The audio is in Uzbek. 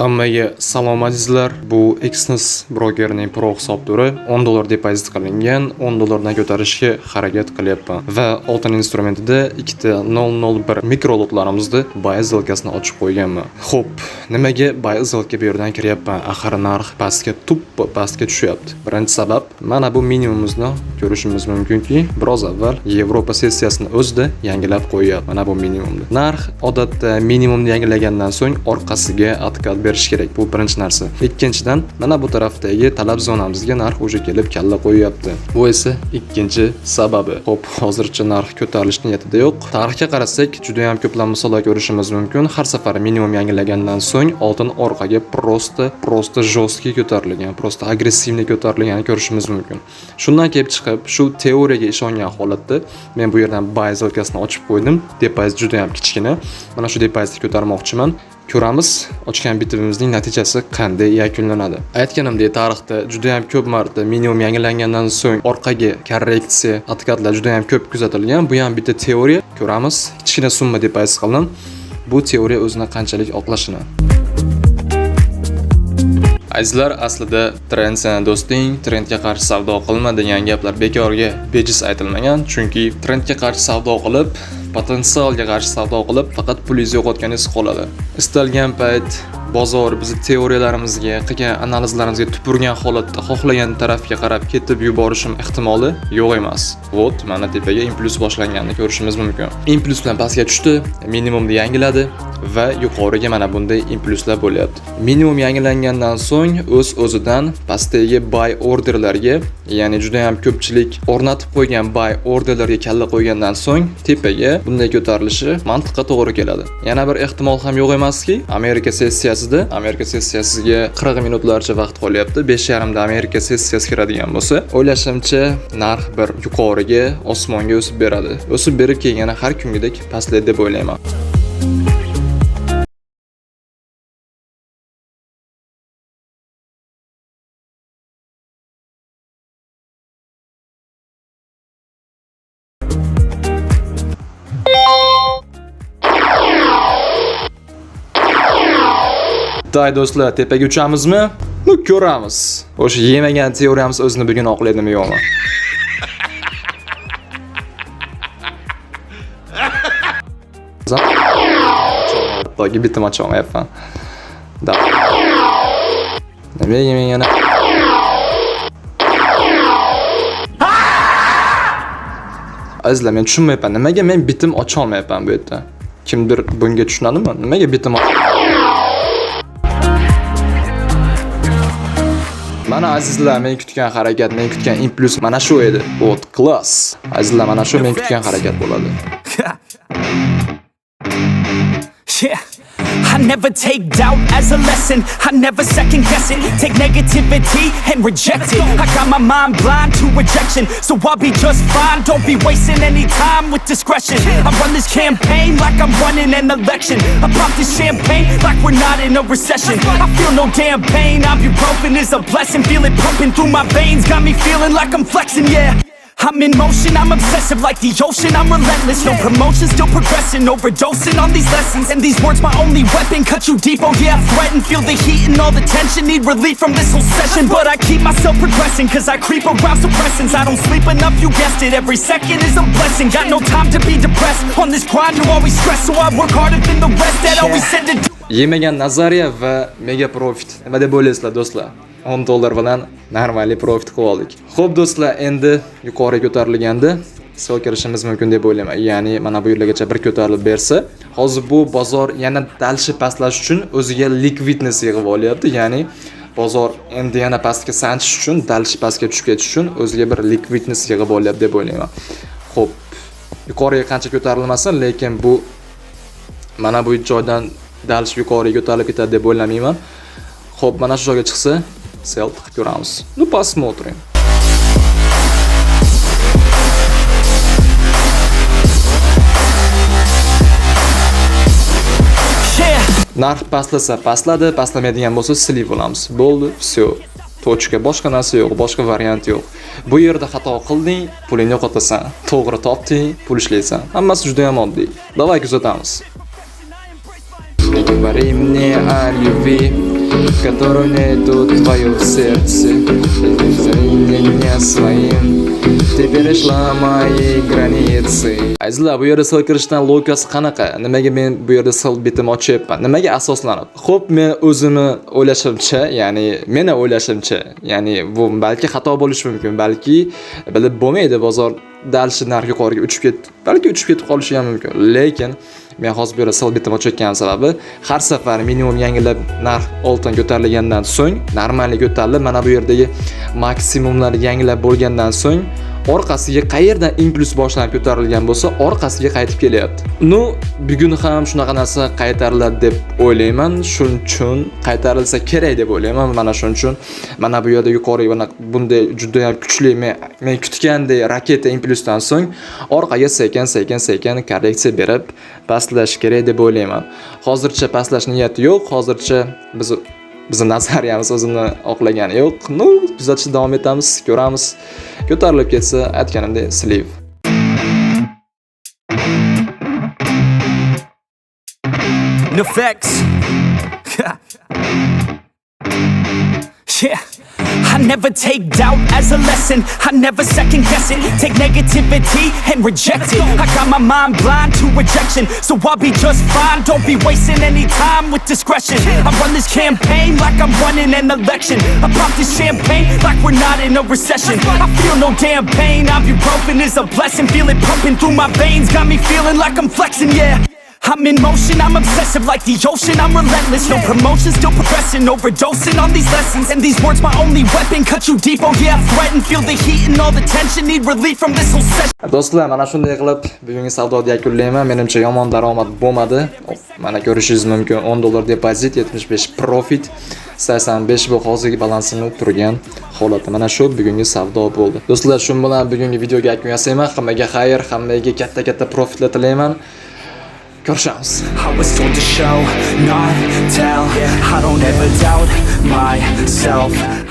Hammaga salom, azizlar. Bu Exness brokerining pro hisob turi. 10 dollar depozit qilingan, 10 dollardan ko'tarishga harakat qilyapman. Va oltin instrumentida ikkita 0.01 mikro lotlarimizni buy сделка sini ochib qo'yganman. Xo'p, nimaga buy сделка bu yerdan kiryapman? Axir narx pastga, tuppa pastga tushyapti. Birinchi sabab, mana bu minimumimizni ko'rishimiz mumkinki, biroz avval Yevropa sessiyasini o'zida yangilab qo'yyapti. Mana bu minimumni. Narx odatda minimumni yangilagandan so'ng orqasiga откат berish kerak. Bu birinchi narsa. Ikkinchidan, mana bu tarafdagi talab zonamizga narx уже kelib kalla qo'yyapti. Bu esa ikkinchi sababi. Xo'p, hozircha narx ko'tarilish niyatida yo'q. Tarixga qarasak, juda ham ko'plab misollar ko'rishimiz mumkin. Har safar minimum yangilagandan so'ng oltin orqaga просто жесткий ko'tarilgan, просто агрессивный ko'tarilganini ko'rishimiz mumkin. Shundan kelib chiqib, shu teoriyaga ishongan holatda men bu yerdan buy сделка sini ochib qo'ydim. Depozit juda ham kichkina. Mana shu depozitni ko'tarmoqchiman. Ko'ramiz, ochgan bitimimizning natijasi qanday yakunlanadi. Aytganimdek, tarixda juda ham ko'p marta minimum yangilangandan so'ng orqaga korreksiya, откат lar juda ham ko'p kuzatilgan. Bu ham bitta teoriya. Ko'ramiz. Kichkina summa depozit qildim. Bu teoriya o'zini qanchalik oqlashini. Azizlar, aslida trend seni do'sting, trendga qarshi savdo qilma degan gaplar bekorga bejiz aytilmagan, chunki trendga qarshi savdo qilib, potensialga qarshi savdo qilib, faqat pulingizni yo'qotganingiz qoladi. Istalgan payt bozor bizni teoriyalarimizga, qilgan analizlarimizga tupurgan holatda xohlagan tarafga qarab ketib yuborishim ehtimoli yo'q emas. Вот, mana tepaga impuls boshlanganini ko'rishimiz mumkin. Impuls bilan pastga tushdi, minimumni yangiladi va yuqoriga mana bunday impulslar bo'lyapti. Minimum yangilangandan so'ng o'z-o'zidan pastdagi buy orderlarga, ya'ni juda ham ko'pchilik o'rnatib qo'ygan buy orderlarga kalla qo'ygandan so'ng tepaga bunday ko'tarilishi mantiqqa to'g'ri keladi. Yana bir ehtimol ham yo'q emaski, Amerika sessiyasida, Amerika sessiyasiga 40 minutlarcha vaqt qolyapti. 5:30 da Amerika sessiyasi kiradigan bo'lsa, o'ylashimcha, narx bir yuqoriga, osmonga o'sib beradi. O'sib berib, keyin yana har kungidek pastlaydi deb o'ylayman. Day do'stlar, tepaga uchamizmi? Ну, ko'ramiz. O'sha yemagan teoriyamiz o'zini bugun oqlaydimi, yo'qmi? Hattoki bitim ocholmayapman. Да. Nimaga men yana Azizlar, men tushunmayapman. Nimaga men bitim ocholmayapman bu yerda? Kimdir bunga tushunadimi? Nimaga bitim? Mana, azizlar, men kutgan harakat, men kutgan impuls mana shu edi. Вот, класс. Azizlar, mana shu men kutgan harakat bo'ladi. Yeah. I never take doubt as a lesson. I never second guess it. Take negativity and reject it. I got my mind blind to rejection, so I'll be just fine. Don't be wasting any time with discretion. I run this campaign like I'm running an election. I pop this champagne like we're not in a recession. I feel no damn pain. Ibuprofen is a blessing. Feel it pumping through my veins. Got me feeling like I'm flexing, yeah. I'm in motion, I'm obsessive like the ocean, I'm relentless. No promotion, still progressing, overdosing on these lessons. And these words my only weapon, cut you deep, oh yeah, I threaten. Feel the heat and all the tension, need relief from this whole session. But I keep myself progressing, 'cause I creep around suppressants. I don't sleep enough, you guessed it, every second is a blessing. Got no time to be depressed, on this grind you're always stressed. So I work harder than the rest, that always said to do Yemagan nazariya va mega profit. Nima deb o'ylaysizlar, do'stlar? 10 dollar bilan нормальный profit qilib oldik. Xo'p, do'stlar, endi yuqori ko'tarilganda sell kirishimiz mumkin deb o'ylayman. Ya'ni mana bu yerlargacha bir ko'tarilib bersa, hozir bu bozor yana дальше pastlash uchun o'ziga ликвидность yig'ib olyapti. Ya'ni bozor endi yana pastga sanchish uchun, дальше pastga tushib ketish uchun o'ziga bir ликвидность yig'ib olyapti deb o'ylayman. Xo'p, yuqoriga qancha ko'tarilmasin, lekin bu mana bu joydan дальше yuqoriga ko'tarilib ketadi deb o'ylamayman. Xo'p, mana shu joyga chiqsa, sell qilib ko'ramiz. Ну, посмотрим. Yeah. Narx pastlasa pastladi, pastlamaydigan bo'lsa слив bo'lamiz. Bo'ldi, всё. Точка. Boshqa narsa yo'q, boshqa variant yo'q. Bu yerda xato qilding, pulingni yo'qotasan. To'g'ri topding, pul ishlaysan. Hammasi juda ham oddiy. Давай kuzatamiz. Не говори мне о любви. Которую нету твое в сердце. Не своим. Ты перешла мои границы. Azizlar, bu yerda sell kirishdan logikasi qanaqa? Nimaga men bu yerda sell bitim ochyapman? Nimaga asoslanib? Xo'p, men o'zimni o'ylashimcha, ya'ni meni o'ylashimcha, ya'ni bu balki xato bo'lishi mumkin, balki bilib bo'lmaydi, bozor дальше narx yuqoriga uchib ketdi. Balki uchib ketib qolishi ham mumkin. Lekin men hozir bu yerda sell bitim ochayotganim sababi har safar minimum yangilab narx oltin ko'tarilgandan so'ng, нормальный ko'tarilib, mana bu yerdagi maksimumlar yangilab bo'lgandan so'ng orqasiga qayerdan impuls boshlanib ko'tarilgan bo'lsa, orqasiga qaytib kelyapti. Ну, bugun ham shunaqa narsa qaytariladi deb o'ylayman. Shuning uchun qaytarilsa kerak deb o'ylayman. Mana shuning uchun mana bu yerda yuqoriga mana bunday juda ham kuchli, men kutgandek raketa impulsdan so'ng orqaga sekin sekin sekin korreksiya berib pastlash kerak deb o'ylayman. Hozircha pastlash niyati yo'q. Hozircha bizni nazariyamiz o'zini oqlagani yo'q. Ну, kuzatishda davom etamiz, ko'ramiz. Ko'tarilib ketsa, aytganimdek, слив. Effects. Yeah. I never take doubt as a lesson. I never second guess it. Take negativity and reject it. I got my mind blind to rejection, so I'll be just fine. Don't be wasting any time with discretion. I run this campaign like I'm running an election. I pop this champagne like we're not in a recession. I feel no damn pain. Ibuprofen is a blessing. Feel it pumping through my veins. Got me feeling like I'm flexing, yeah. I'm in motion, I'm obsessive like the ocean, I'm relentless. No promotion, still progressing, overdosing on these lessons. And these words my only weapon, cut you deep, oh yeah, I threaten. Feel the heat and all the tension, need relief from this whole session. Do'stlar, mana shunday qilib bugungi savdoni yakunlayman. Menimcha yomon daromad bo'lmadi. Mana ko'rishingiz mumkin, 10 dollar depozit, 75 profit, 85 bu hozirgi balansimda turgan holati. Mana shu bugungi savdo bo'ldi. Do'stlar, shu bilan bugungi videoga yakun yasayman. Hammaga xayr, hammaga katta-katta profitlar tilayman. Ko'rishamiz. I was told to show, not tell. I don't ever doubt myself.